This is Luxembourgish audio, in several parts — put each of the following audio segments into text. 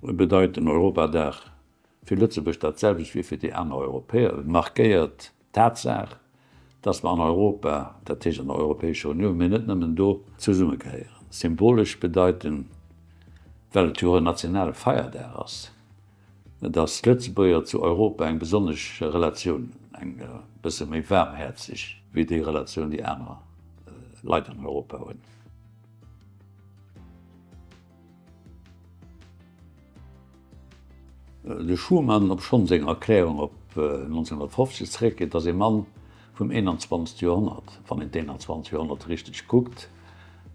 Bedeit den Europadag fir Lëtzebuerg dat selwecht wéi fir déi aner Europäer. Et markéiert d'Tatsaach, dass mer an Europa, dat heescht an der Europäescher Unioun, mee net nëmmen do, zesummegehéieren. Symbolesch bedeiten, well et jo och en nationale Feierdag ass, dass d'Lëtzebuerger zu Europa eng besonnesch Relatioun hunn, eng e bësse méi waarmhäerzeg wéi déi Relatioun, déi aner Leit an Europa hunn. De Schuman, obschonn seng Erklärung op 1950 zeréckgeet, ass ee Mann vum 21. Joerhonnert. Wann een d'21. Joerhonnert richteg kuckt,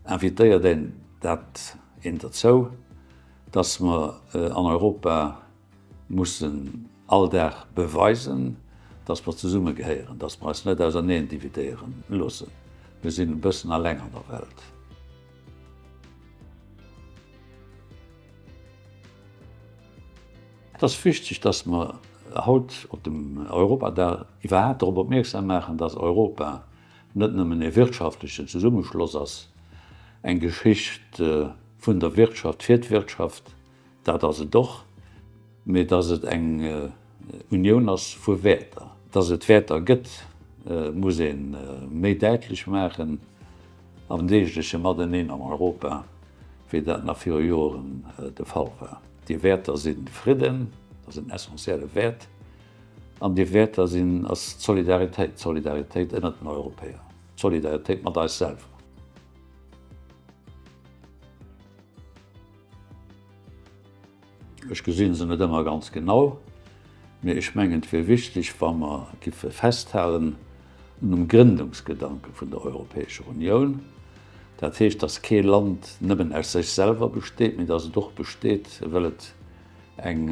invitéiert een dat een derzou, datt mer an Europa mussen all Dag beweisen, datt mer zesumme gehéieren, datt mer eis net auserneen dividéieren loossen. Mir sinn e bëssen alleng an der Welt. Et ass wichteg, dass mer haut op dem Europadag iwwerhaapt drop opmierksam maachen, dass Europa net nëmmen e wirtschaftlechen Zesummeschloss ass, eng Geschicht vun der Wirtschaft fir d'Wirtschaft, dat ass et och, mee dass et eng Unioun ass vu Wäerter. Dass et Wäerter gëtt, muss ee méi däitlech maachen am deegleche Mateneen an Europa, wéi dat nach viru Joren de Fall war. Déi Wäerter si Fridden, dat ass en essentielle Wäert, an déi Wäerter sinn, ass d'Solidaritéit, d'Solidaritéit ënnert den Europäer, d'Solidaritéit mat eis selwer. Ech gesi se net ëmmer ganz genau, mee ech mengen, et wier wichteg, wa mer giffe festhalen un dem Grëndungsgedanke vun der Europäescher Unioun, dat heescht, datt kee Land nëmmen aus sech selwer besteet, mee datt et och besteet, well et eng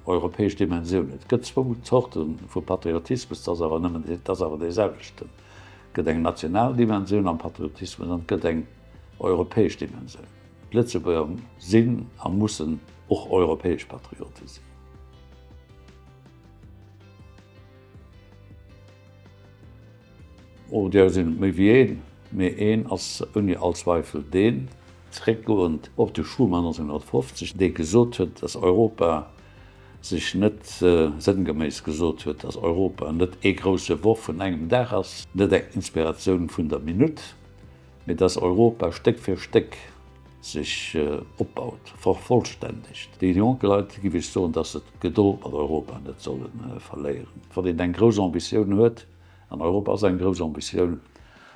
europäesch Dimensioun huet. Et gëtt zwou Zorte vu Patriotismus, dat ass awer nëmmen, dat ass awer dee selwechten. Et gëtt eng national Dimensioun am Patriotismus an et gëtt eng europäesch Dimensioun. D'Lëtzebuerger sinn a mussen och europäesch Patriote sinn. Oh, där sinn et méi wéi een, mee een ass ouni all Zweifel deen, zeréckgoend op de Schuman 1950, dee gesot huet, datt Europa sech net, sënngeméiss gesot huet, datt Europa net ee grousse Worf vun engem Dag ass, net eng Inspiratioun vun der Minutt, mee dass Europa Stéck fir Stéck sech opbaut, vervollstännegt. Deene jonke Leit giff ech soen, dass se d'Gedold mat Europa net solle verléieren. Wann een eng grouss Ambitioun huet, an Europa ass eng grouss Ambitioun,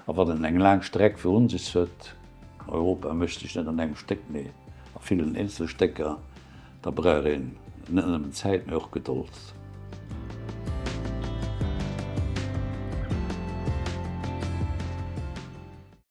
a wann een eng laang Streck virun sech huet, Europa mécht sech net an engem Stéck, mee a villen Eenzelstécker, da brauch een net nëmmen Zäit, mee och Gedold.